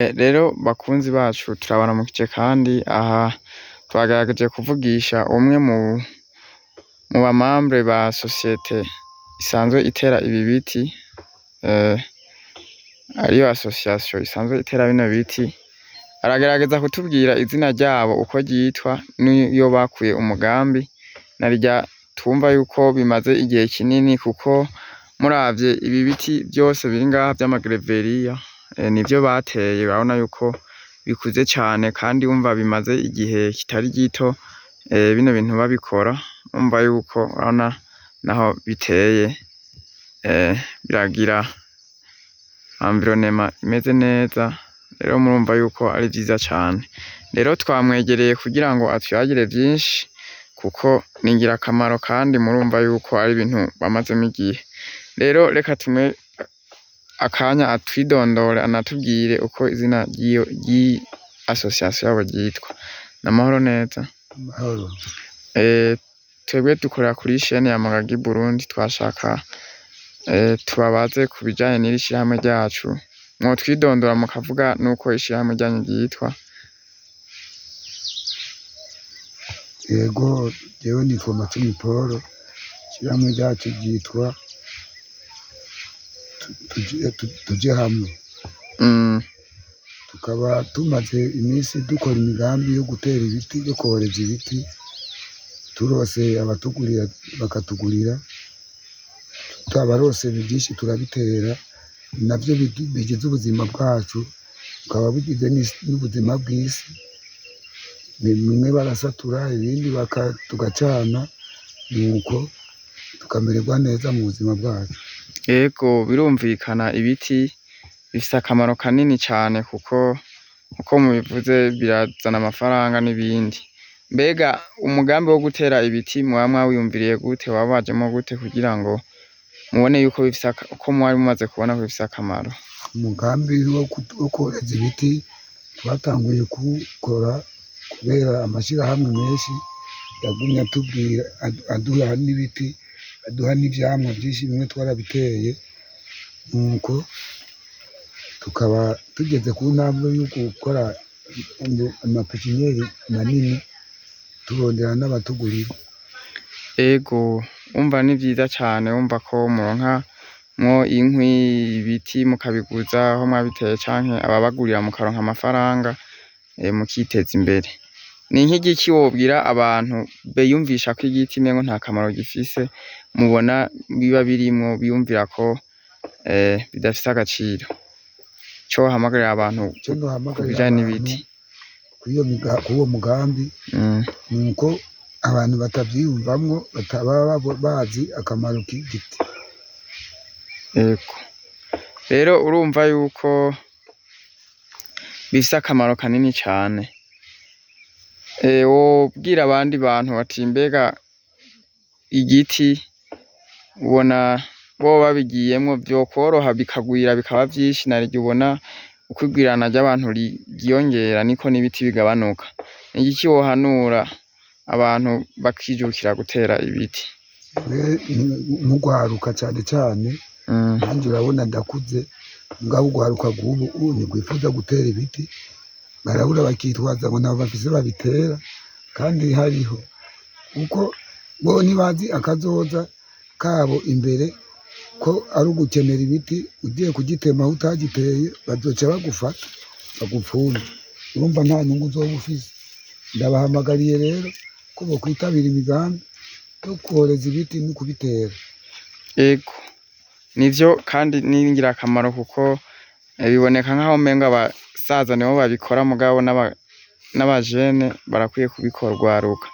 Rero bakunzi bacu turabaramukije kandi aha twagerageje kuvugisha umwe mu ba membre ba sosiyete isanzwe itera ibi biti, ariyo association isanzwe itera bino biti, aragerageza kutubwira izina ryabo uko ryitwa n'iyo bakuye umugambi, narirya twumva yuko bimaze igihe kinini kuko muravye ibi biti vyose biri ngaha vy'amagereveriya nivyo bateye, urabona yuko bikuze cane kandi wumva bimaze igihe kitari gito bino bintu babikora, urumva yuko urabona naho biteye biragira environnement imeze neza, rero murumva yuko ari vyiza cane. Rero twamwegereye kugira ngo atuyagire vyinshi kuko ni ingirakamaro kandi murumva yuko ari ibintu bamazemwo igihe. Rero reka tumuhe akanya atwidondore anatubwire uko izina ry'iyi association yabo ryitwa. N'amahoro neza? Amahoro. Twebwe dukorera kuri chaîne ya Mugagi Burundi, twashaka tubabaze ku bijanye n'iri shirahamwe ryacu, mwotwidondora mukavuga nuko ishirahamwe ryanyu ryitwa? Yego, jewe nitwa Macumi Paul, ishirahamwe ryacu ryitwa Tuje Hamwe. Tukaba tumaze iminsi dukora imigambi yo gutera ibiti, yo kworeza ibiti, turose abatugurira bakatugurira, tutabarose vyinshi turabitera, navyo bigize ubuzima bwacu, bukaba bugize n'ubuzima bw'isi, bimwe barasatura ibindi tugacana, nuko tukamererwa neza mu buzima bwacu. Yego, birumvikana ibiti bifise akamaro kanini cane kuko uko mubivuze birazana amafaranga n'ibindi. Mbega umugambi wo gutera ibiti mwaba mwawiyumviriye gute, wabajemwo gute kugira ngo mubone yuko bifise ko mwari mumaze kubona ko bifise akamaro? Umugambi wo kworeza ibiti twatanguye kuwukora kubera amashirahamwe menshi yagumye atubwira, aduha n'ibiti, aduha n'ivyamwa vyinshi, bimwe twarabiteye, nuko tukaba tugeze ku ntambwe yo gukora amapepiniyeri manini, turondera n'abatugurira. Ego, umva ni vyiza cane, wumva ko muronkamwo inkwi, ibiti mukabiguza aho mwabiteye canke ababagurira mukaronka amafaranga, mukiteza imbere. Ni nk'igiki wobwira abantu biyumvisha ko igiti umengo nta kamaro gifise, mubona biba birimwo biyumvira ko bidafise agaciro? Ico wohamagarira abantu Ico nohamagarira kubijanye abantu n'ibiti? Kuwo mugambi nuko abantu batavyiyumvamwo bataba bazi akamaro k'igiti. Yego. Rero urumva yuko bifise akamaro kanini cane. Wobwira abandi bantu bati mbega igiti ubona boba babigiyemwo vyokworoha bikagwira bikaba vyinshi, narirya ubona uko igwirirana ry'abantu ryiyongera niko n'ibiti bigabanuka. Nigiki wohanura abantu bakijukira gutera ibiti? Nk'urwaruka cane cane, nanje urabona ndakuze, mugabo urwaruka rw'ubu ntirwifuza gutera ibiti, barabura bakitwaza ngo ntabo bafise babitera, kandi hariho kuko bo ntibazi akazoza kabo imbere ko ari ugukenera ibiti, ugiye kugitema aho utagiteye bazoca bagufata bagupfunge, urumva nta nyungu uzoba ufise. Ndabahamagariye rero ko bokwitabira imigambi yo kworeza ibiti no kubitera. Ego, nivyo kandi ni ingirakamaro kuko biboneka nkaho umengo abasaza nibo babikora, mugabo n'abajene barakwiye kubikora, urwaruka.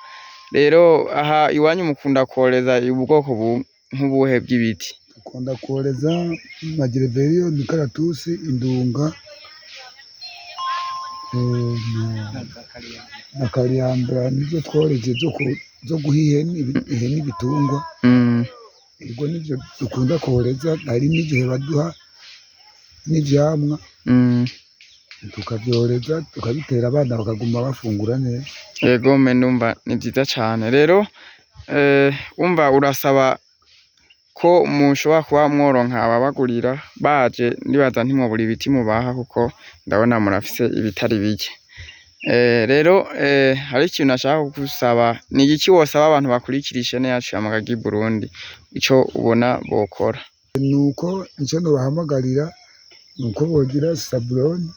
Rero aha iwanyu mukunda kworeza ubwoko nk'ubuhe bw'ibiti? Dukunda kworeza amagereveriyo, imikaratusi, indunga na kariyambura, nivyo tworeje zo guha ihene ibitungwa. Ego, nivyo dukunda kworeza, hari n'igihe baduha n'ivyamwa tukavyoreza tukabitera abana bakaguma bafungura neza. Yego me ndumva ni vyiza cane. Rero wumva urasaba ko mushobora kuba mworonka ababagurira baje, ndibaza ntimwobura ibiti mubaha kuko ndabona murafise ibitari bike. Rero hari ikintu nashaka kugusaba, ni igiki wosaba abantu bakurikira ishene yacu ya Magagi Burundi, ico ubona bokora? Nuko ico nobahamagarira nuko bogira saburoni,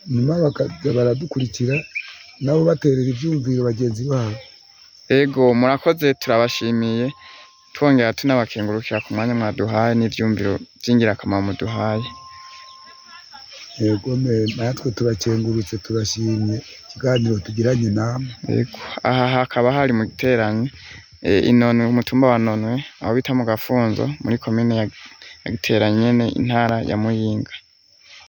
nyuma bakaza baradukurikira nabo baterera ivyumviro bagenzi babo. Ego, murakoze, turabashimiye, twongera tunabakengurukira ku mwanya mwaduhaye n'ivyumviro vy'ingirakamaro muduhaye. Yego, natwe turakengurutse, turashimye ikiganiro tugiranye namwe. Ego, aha hakaba hari mu giteranyi inonwe, umutumba wa Nonwe, aho bita mu Gafunzo, muri komine ya Giteranyi nyene, intara ya Muyinga.